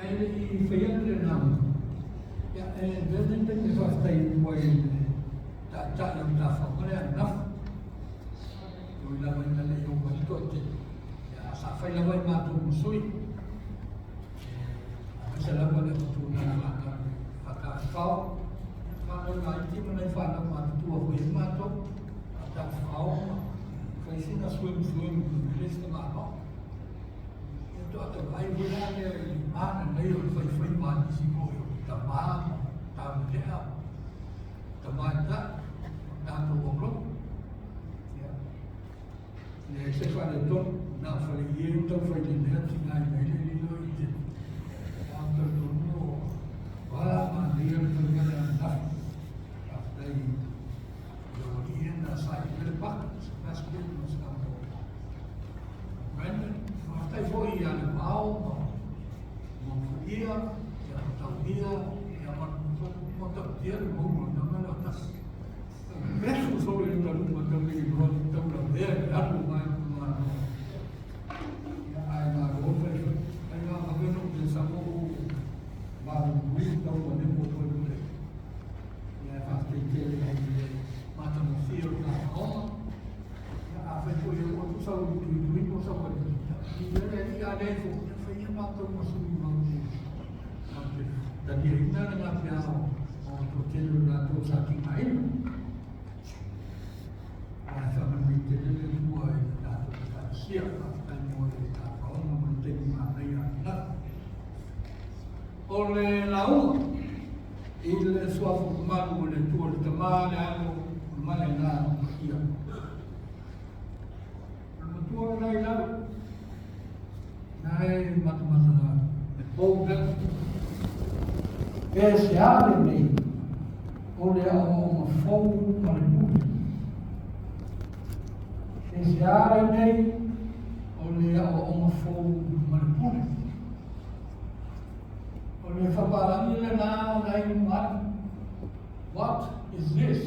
Ae le i faia le lena, ia, e avea lenei taimi e faafetai atu ai i le Taitai o le tafaoga lea ananafi. E ui lava ina le i oo mai le toatele, ia, sa fai lava i matou ma sui, aemaise lava le autunaga faatafafao, fanau laiti ma nai fanau matutua foi ai matou, faatafafao ma fai sina swim swim i le isi tamaloa. Ia toa tauai foi la lea i le mananei o le faifaiva a nisi foi o tama ma taulelea, tamaitai, o tatou aulotu. Ia, leai se faaletonu, na o faleie e tau fai lelea tigaina ai le lilo i te a o talitonu o a manaia le faiga lea ananafi. Faafetai i lau alii na saili le paka, Sebastian ma Samoa. Brandon, faafetai foi ia Levao ma Maufuia, ia Mataulia, ia Matautia le mauga o tama lea o tasi. Pesu solo i uta luma tau le iloa ni tau lavea i le alu mai malo. Ia ai malo fai fai. Ai ngā maweno le sa mo malulu tau ma le mo toi le. Ia faafetai tele i le matagofie o le tafaoga. Ia afai foi e oo atu sau tuitui po o sau alii, ia le alii a leai foi, ia fai ia matou ma sui matou te matou te taliaina le gafea o toatele o latou sa tigaina. Ae faamanuia tele le Atua i le tatou Ekalesia. Faafetai mo le tafaoga ma le taimi manaia ananafi. O le lauga i le suafa mamalu o le Atua le Tama, le Alo ma le Agaga Paia. O le matua lena i lalo, na e matamata le pou lea. Pe se a lenei, o le aoaoga fou ma le pule. Pe se a lenei, o le aoaoga fou ma le pule. O le fapalagi lena na i luga atu. What is this?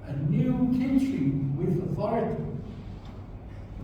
A new teaching with authority.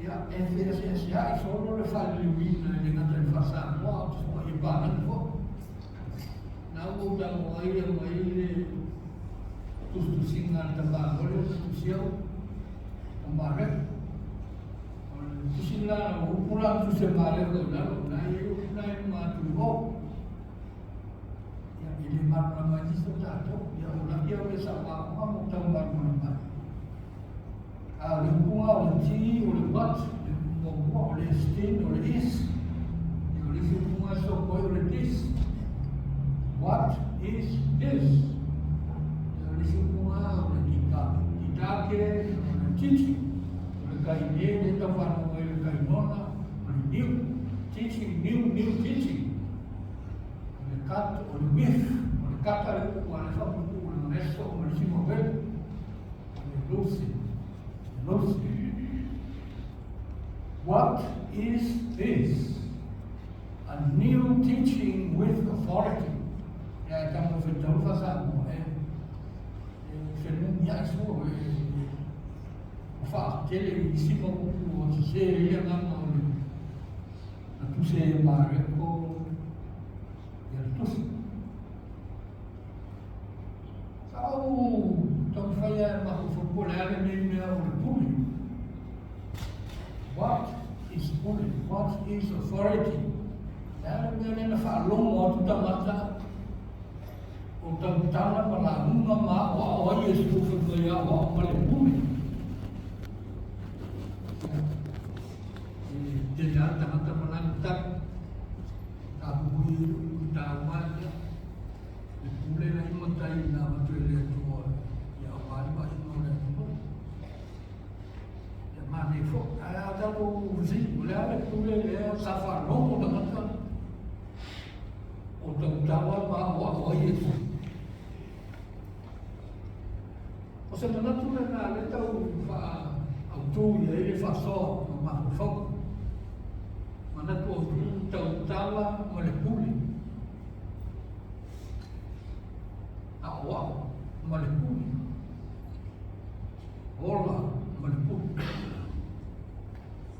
Ia, e feeseesea'i solo le faaliliuina e le gata i le faa-Samoa, a o te foai e palagi foi. Na ua ou tago ai aumai le tusitusiga a le tamaloa lea na tusia o Mareko. O le tusi la, o upu la na tusi e Mareko i lalo, na e i ai upu na e luma atu i o. Ia, e le malamalama ai nisi o tatou. Ia, o laki au le sauaoga mo tau malamalama ai. A o le upuga o le ti, o le what, le muamua, o le stin, o le is. Ia, o le isi upuga e sopoi o le this. What is this? Ia, o le isi upuga o le didake. Didake, o le teaching. O le kaine, le tau whanau ai le kainona, o le new. Teaching, new, new teaching. O le cut, o le with, o le kata le upu a le whapupu, o le meso, o le sima web. O le lusi, lusi. What is this? A new teaching with authority. Ia e tamo whetau whasamoa e whenumi ai sua e o whaatele i isi mau upu o te se i agaga o le na tuse e Mareko ia le tusi. Sa ou taumafai lava e mafaufau po o le a lenei mea o le pule. What is pule? What is authority? Le a le mea lea na faalogo atu tagata o tautala ma lauga ma aoao ai Iesu fai mai aoao ma le pule. E tele lava tagata ma lana tali. Tapuhui i taua ia. Le pule la i matai na avatu e le Atua ia aua le vaaiga o le atunuu. Ia manaia foi. Ae a tatou fesili, o le a le pule lea sa faalogo tagata o tautala ma aoao ai Iesu? O se manatu lena lea tau faaautu i ai le faasoa ma mafaufauga. Manatu autu tautala ma le pule. Aoao ma le pule. Ola ma le pule.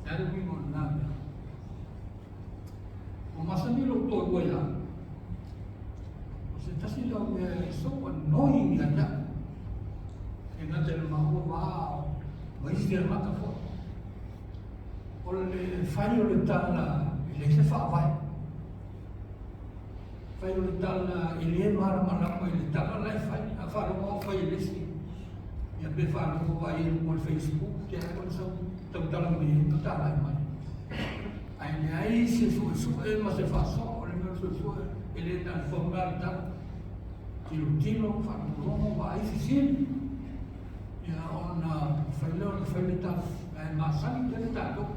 Le a le uiga o lena mea? Ua masani masani lou toalua ia au. O se tasi lea o mea e so annoying ia te au. E gata i le maua va ma isi tagata foi. O le fai o le tala e leai se faavae. Fai o le tala e le malamalama i le tala la e fai. A faalogo o fai e le isi. Ia pe faalogo ai i luga o le Facebook, te ai o le sau tautala mai ai ma talai mai. Ae leai se suesue ma se faasoa, o le mea o le suesue e le talifomu la le tala. Tilotilo, faalogologo, vaai, fesili, ia ona fai lea ona fai le tala. Ae masani tele tatou.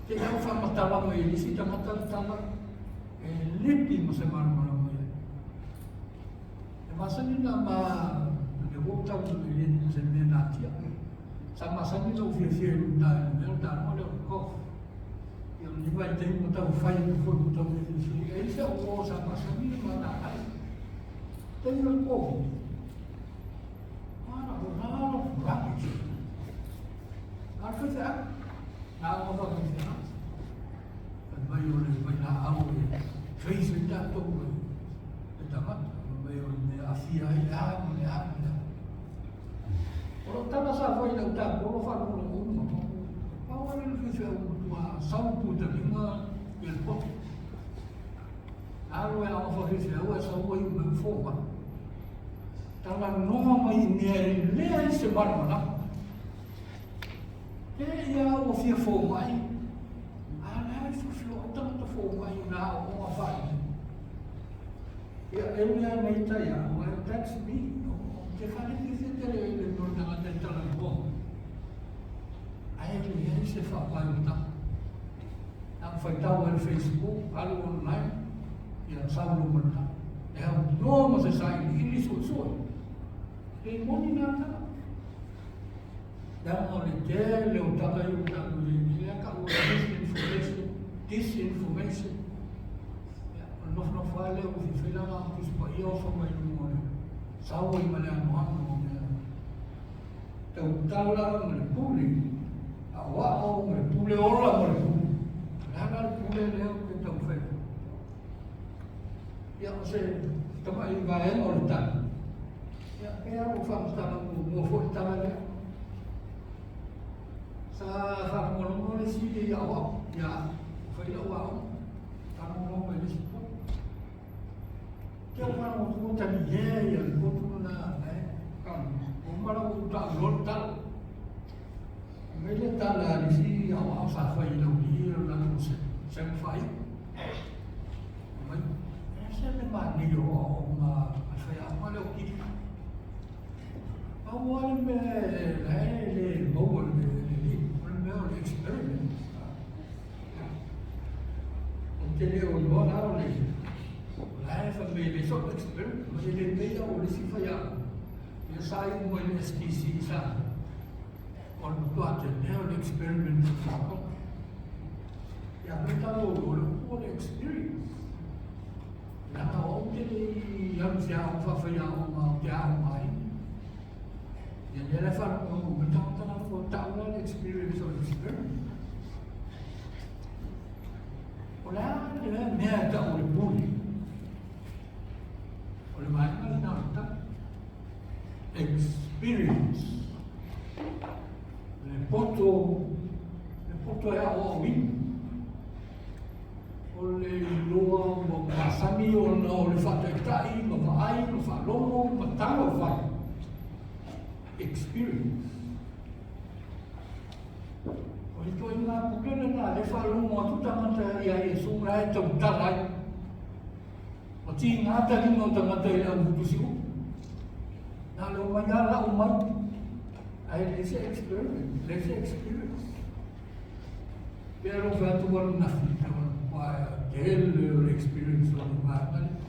Te i au faamatala mai e le isi tagata le tala, e lipi ma se malamalama i ai. E masani na ma le ua tau e le se mea natia. Sa masani lou fiafia i luta i le mea o le taaloga lea o le golf. Ia o lenei vaitaimi ua tau fai atu foi ua tau fiafia. E i ai se uo sa masani ma na ai. Taimi o le Covid. What a lot of rubbish. Na o le faifeau. Na o le faifeau. Fai mai o le vailaau e face ai tatou e tagata. Fai mai o le mea aafia ai le a ma le a ma le a. O lou tala sa fai i lau tapolo faalogologo uma. Pau lava lea o le faifeau matua sau putaliga ia le poto. Alu e aoga faifeau ae sau ai uma e fomai. Talanoa mai i mea e leai se malamalama. E ia ua fia fomai, a o le a le fiofio ai tagata fomai i nā aoaoga faalelei. Ia, e ui lava nei taiao, ae that's me. Ou te faalefiafia tele ai i le mea o le tagata e talanoa mai. Ae leai se faavae o tala. Na ou faitau ai i le Facebook, alu online, ia sau loa ma le tala. E aunoa ma se sailiili suesue. E moni nā tala. Leaga o le tele o tala ia ua tatou i ai nei, lea tau o le misinformation, disinformation. Ia, o le nofonofo lava lea ua fia fai lana Tusi Paia oso mai luga o le sau ai ma le anoano o mea tautala ma le pule aoao ma le pule ola ma le pule. O le a la le pule lea ou te taumafai atu? Ia, o se tamai vaega o le tali, ia, pei lava ua faamatala muamua foi le tala lea. Sa faalogologo le isi i aoao, ia au, fai lau aoga, faalogologo mai le isi potu. Te au faalogologo tali e ia le potu lena, e, ua uma la ua tau loa le tala. Mai le tala a le isi aoao sa fai i lau i o le latou sem fai. Mai, e se le manaia o aoaoga a le faiaoga lea o Kili. Pau lava le mea la e le maua e le alii, o le mea o le experiment. Ou te le o iloa la o le la e fai mai e le soo experiment, ma e le pei au o le isi faiaoga. Ia sa iu mai le STC i Samoa. O le matua tele o le experiment sa faatau. Ia me talo o le upu o le experience. Leaga o au te le i alu i se aoga faafaiaoga ou te aoga ai. Ia lea la e faalogologo mai tagata la ua tau la le experience o le experiment. O le a le mea e tau o le pule? O le vaega lena o le tau. Experience. Le poto, le poto e aoaoina. O le iloa ua masani ona o le faataitai ma vaai ma faalogo ma tala o fai. Experience. O le ituaiga pule lena lea e faalogo atu tagata ia Iesu la e tautala ai. Ua tiga taliga o tagata i le au futusiupu. Na o le omai lava lau mai. Ae leai se experiment, leai se experience. Pe alofa atu ua nafi, ua tele o le experience o le vaega lea,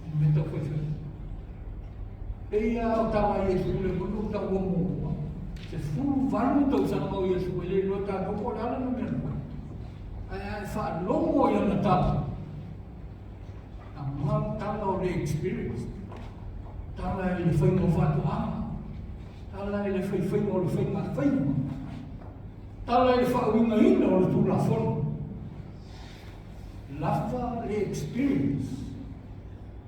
i mea tau faifai. Pei lava o tala a Iesu le moni o taua muamua, 18 tausaga o Iesu e le iloa tatou po o le a lana mea na fai. Ae a e faalogo i ana tala, A tala o le experience, tala i le faiga o faatoaga, tala i le faifaiga o le faiga faiva, tala i le faauigaina o le Tulafono. Lava le experience,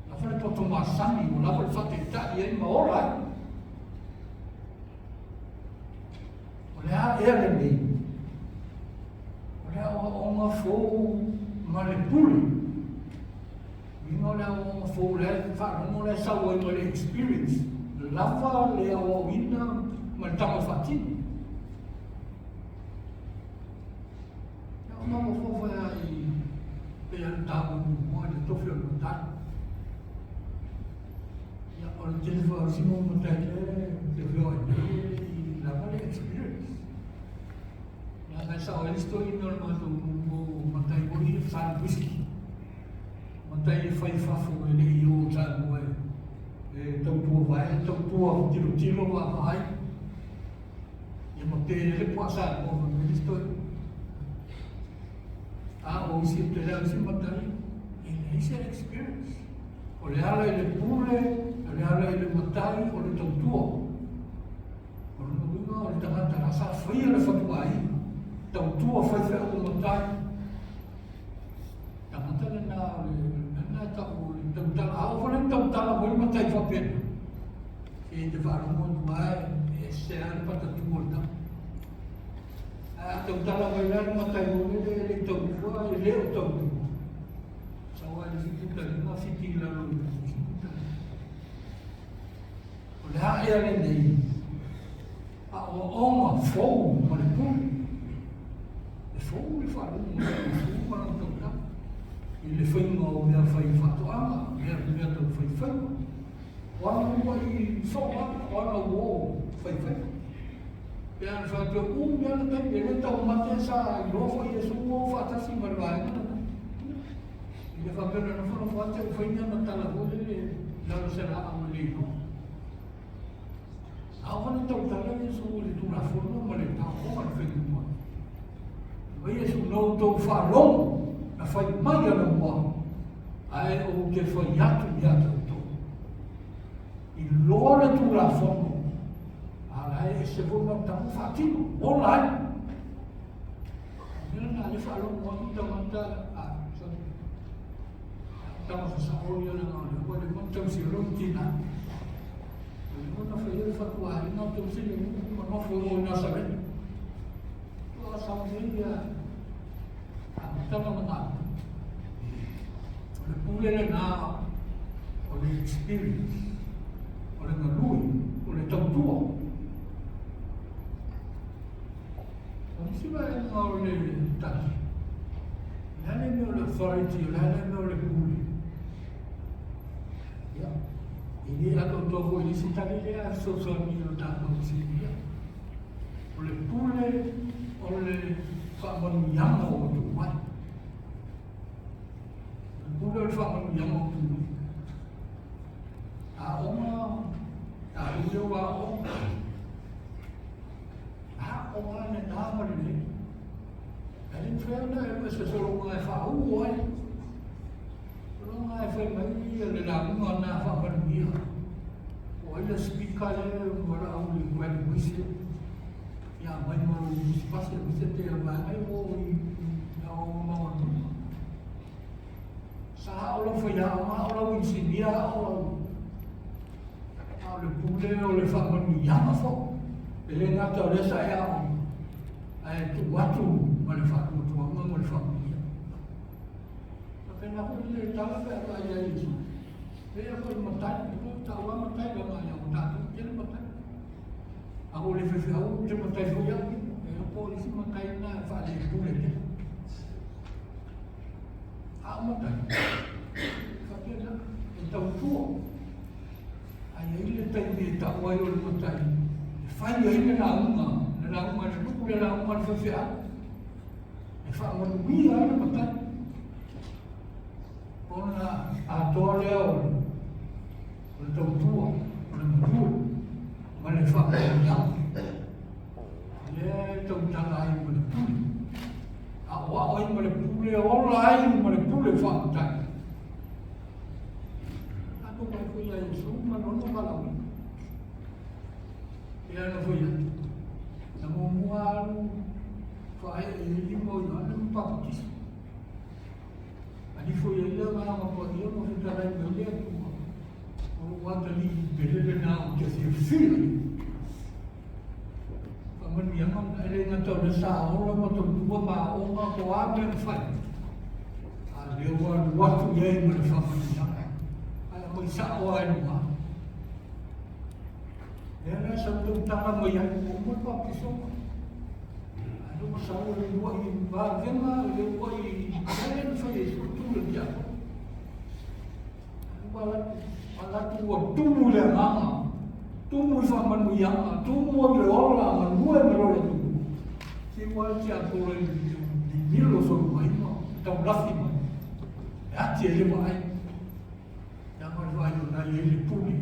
lava le poto masani, ua lava le faataitai ai ma ola ai. O le a ea lenei? O le aoaoga fou ma le pule. Uiga o le aoaoga fou la e faalogo la e sau ai ma le experience, lava le aoaoina ma le tama faatino. Ia o mafaufau foi lava i pei lava ona taua muamua i le tofi o le matai. Ia o le tele foi o isi mau matai lea ou te feoai nei e le i lava le experience. Leaga e sao ai le isi toeaina o le matou nuu o matai foi ia sa le uisiki. Matai e fai i fafo e le i o i Samoa e tautua vae, tautua tilotilo vaavaai. Ia ma pe le puaa Samoa fai mai le isi toeaina. A o isi, o le tele lava o isi matai, e leai se experience. O le ala i le pule, o le ala i le matai, o le tautua. O lona uiga o le tagata la sa faia le fatuaiga, tautua faifeau o matai. Tagata lena o le mea lena e tau o le tautala. A oo foi la ina tautala mai le matai faapena, se e te faalogo atu lava e ese lava le patatu o le tama. Ae a tautala mai la le matai foi lele e le i tautua, e le o tautua, sau lava i le 75, fiti i lalo i le 70. O le a ea lenei aoaoga fou ma le pule? E fou le faalogo mai o Iesu ma lana tautala i le faiga o mea fai faatoaga, mea tau faifaiva. O ana uluai soo lava, o ana uo faifaiva. Pe ana faapea, umi lava le taimi, e le taumate sa iloa foi Iesu o faatasi ma le vaega lena. I le faapea na nofonofo atu e fai ni ana tala foi lele i lalo o se laau e le iloa. A oo ina tautala Iesu i le Tulafono ma le taotoga o le faigumua, fai mai Iesu, Na outou faalogo na fai mai anamua, ae ou te fai atu ia te outou. Iloa le Tulafono, a la e ese foi ma le tama faatino, ola ai. O le mea lena lea faalogo atu tagata a tama sasao ia leaga o lea ua leva ona tausi ai lona tina. Ua leva ona faia le fatuaiga o tausi le nuu ma nofo i o i Nasareta. Ua sau nei ia amata lana galuega. O le pule lena o le experience, o le galue, o le tautua. O nisi vaega o le tali, o le a le mea o le authority, o le a le mea o le pule. Ia, e le atoatoa foi i le isi tali lea a fesoasoani i lo tatou fesiligia. O le pule o le faamanuiaga ua tuu mai. O le pule o le faamanuiaga ua tuu mai. Aoga, tatou lea ua aoga. A o a lena ma lenei. Ae le mafai ona e alu e sosologa e faauu ai. Sologa e fai mai le lauga na faamanuia. O ai le speaker lea valaau i le graduation. Ia mai ma lou tusipasi aemaise te vaega e o i aoaoga maualuluga. Sa o lau faiaoga, o lau inisinia, o lau A o le pule o le faamanuiaga foi. E le gata o lea sa e aoga, ae tuu atu ma le faatuatuaga ma le faamanuiaga. Faapena foi le tala pe a vaai ai i pei foi le matai, e tau lava matai leaga ia o tatou tele matai. A ua le faifeau ou te matai foi au, e iloa po o le isi matai lena e faalepule tele. A o matai, faapena, e tautua. A i ai le taimi e tau ai o le matai, e fai ai le lauga, le lauga a le nuu, le lauga a le faifeau, e faamanuia ai le matai. Ona atoa lea o le tautua, o le galue, ma le faamanuiaga. Lea e tautala ai ma le pule. Aoao ai ma le pule, ola ai ma le pule faamatai. Tatou vaai foi ia Iesu ma lona valaauina. E ana foi atu. Na muamua alu faaee i lima o Ioane ma papatiso. Alifo i ai le Agaga Paia ma fetalai mai le Atua, o lou atalii pele lena ou te fiafia ai. Faamanuiaga na, e le gata o lea sa ola ma tautua ma aoga po o a mea na fai, a o lea ua alu atu i ai ma le faamanuiaga, ae aumai sao lava i luga. Lea la sa ou tautala mai ai, ua uma le baptisoga. A lea ua sau le uluai vavega, le uluai mea lea na fai ai tu le tiakono. Ua alu atu ua tumu i le agaga, tumu i faamanuiaga, tumu i le ola, galue ma le ola tumu. Se ua le tiapolo i mimilo solo mai ma taulafi mai. E ati ai le vaai. Leaga o le vaai o na i ai le pule.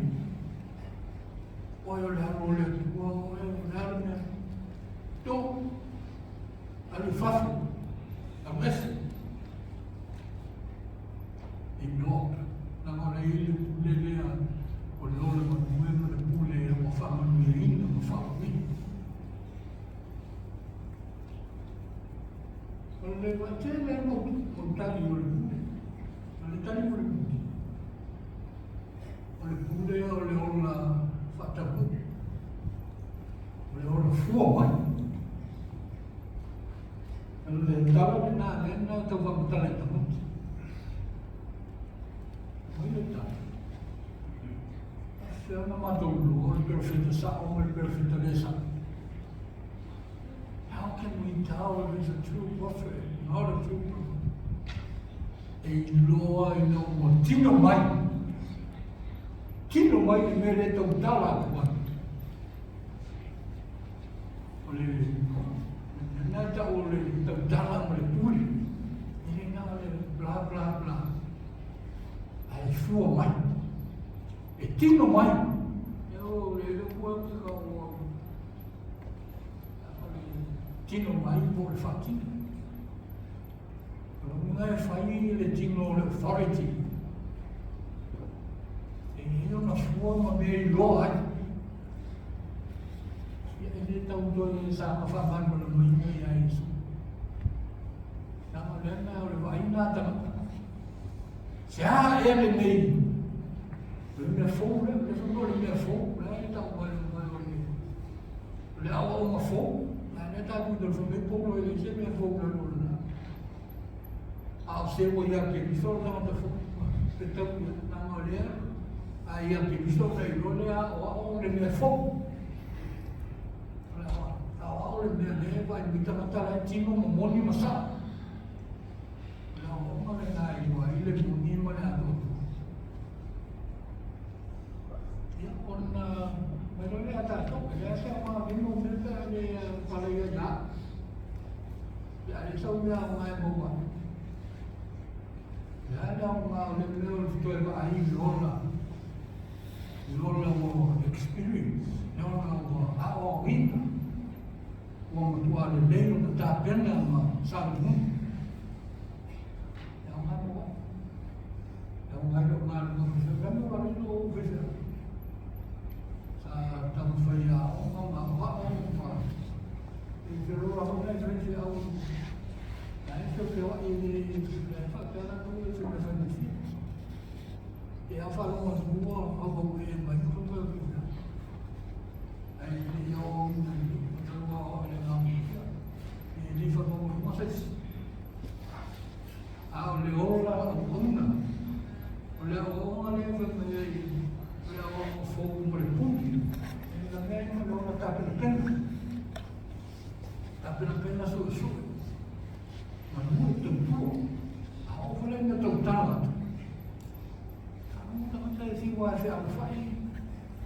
Oe o le alo o le Atua, oe o le a le mea. Tu, alu i fafo, alu ese. Iloa, leaga o la e i ai le pule lea o le ola galue ma le pule ua faamanuiaina ma faauuina. O le vaatele ai mau tali o le pule. O le tali mo le pule. O le pule o le ola faataunuu. O le ola fua mai. O le tala lena lea na tau faamatala i tamaiti. Mai le tala. Faafefea ona matou iloa o le perofeta sao ma le perofeta le sao? How can we tell if it's a true prophet, not a true prophet? E iloa ina ua tino mai. Tino mai le mea lea tautala atu ai. O le lena e tau o le tautala ma le pule. E le na o le bla bla bla. Ae fua mai. E tino mai. E o le le kua ki ka o o le tino mai po o le whaatino. O le uiga e fai le tino o le authority. E i ai ona fua ma mea i loa ai. Ia e le tau toe saga faamalamalamaina ia Iesu. Leaga o lea mea o le vaaiga a tagata. Se a ea lenei? O le mea fou lea, o le fou o le mea fou, lea e tau mai mai o le o le aoaoga fou. A lea tatou te fai mai Paulo e leai se mea fou lalo o le la. A o se ua ia Keriso le tagata fou, pe tau ia, leaga o lea a ia Keriso na iloa lea aoao le mea fou. O le aoao le mea lea e vaai mai tagata la e tino ma moni ma sao. O le aoaoga lena e iloa ai le moni ma le atoatoa. Ia, ona mai loa lea a tatou, e leai se aoga lima o mea pe a le pala ia ia au. Pe a leai sau mea aoga e maua ai. Le a le aoga o le mea o le toe vaai i le ola, i le ola ua experience, le ola ua aoaoina, ua matua lelei ona tapena ma salumu. E aoga mo au. E aoga ai lou galuega faifeau. Le a mea ua alu ai lou faifeau? Sa taumafai e aoga ma aoao ma e feloa foi nai faifeau la e feofeoai e le e faapea latou e se mea faigofie. E a faalogo atu ua maumau e mai ma fai mai o faifeau. Ae le i aoaoina i le tau aoao i le agaga e le faamaumauina se isi. A o le ola auauna, o le aoaoga lea e fai mai ai, o le aoaoga fou ma le pule, e lavea ai ma le ola tapenapena. Tapenapena suesue, galue tautua, a oo foi la ina tautala atu, faalogo tagata e fiu lava e fealofai,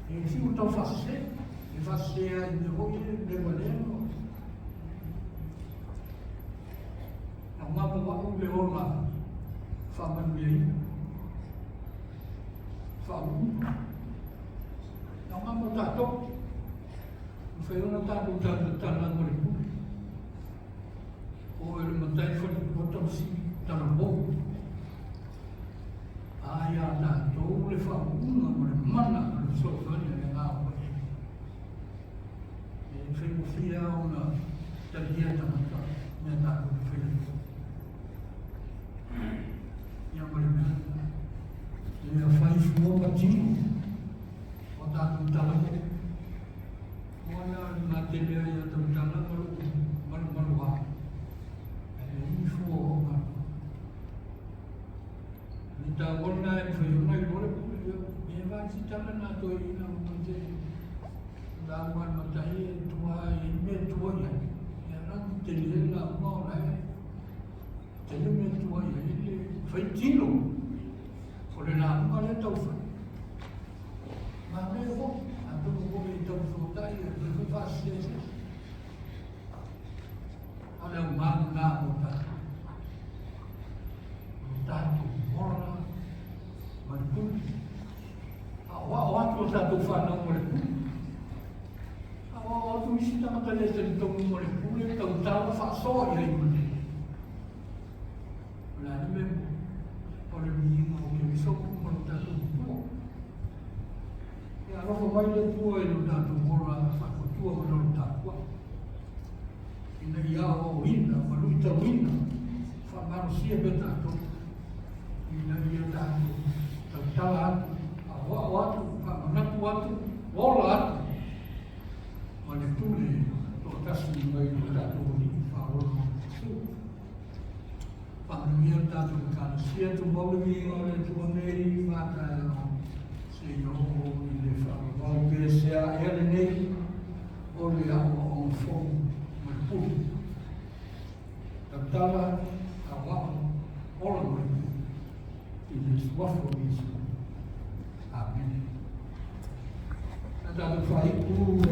e fiu e tau faasese, e faasese lava i mea foi ia le valea ma Aoga mo au le ola faamanuiaina, faauluulu. Aoga mo tatou. Mafai ona tatou talatala mo le pule. O e le matai faletua tausi talavou. A ia tatou le faauuga ma le mana ma le fesoasoani a le Agaga Paia. E faigofie lava ona talia tagata mea tatou te faia. soifua ma tino o tatou tala foi. Ua na matele ai a tautala ma lou malumaluā, ae leai ni fua o au galuega. Le taua lena e mafai ona iloa le pule, ia e vaai tala na toeaiina ma maite lauga a le matai e tua e i ai mea e tua i ai. Ia la tele le lauga o la e tele mea e tua i ai le fai tino o le lauga lea tau fai. Manaia foi, atonu foi e tau fesootai e toe foi faasese se isi. A o le aoga lena mo tatou. O tatou ola ma le pule. A o ao atu o tatou fanau ma le pule. A o ao atu isi tagata le talitonu ma le pule, tautala faasoa i ai ma le. O le a le mea o le viiga o Keriso ma lo tatou Atua. Ia alofa mai le Atua i lo tatou ola faatuatua ma lona tapuai, ina ia aoaoina ma luitauina, faamalosia pea tatou, ina ia tatou tautala atu, aoao atu, faamanatu atu, ola atu ma le pule toatasi mai lo tatou Alii Faaola o Iesu. Faamanuia le tatou Ekalesia, tumau le viiga o le Atua nei ma a taeao, seia oo i le faavavau pe sea ea lenei o le aoaoga fou ma le pule. Tautala, aoao, ola ma le pule i le suafa o Iesu. Amene. Na tatou faaiku.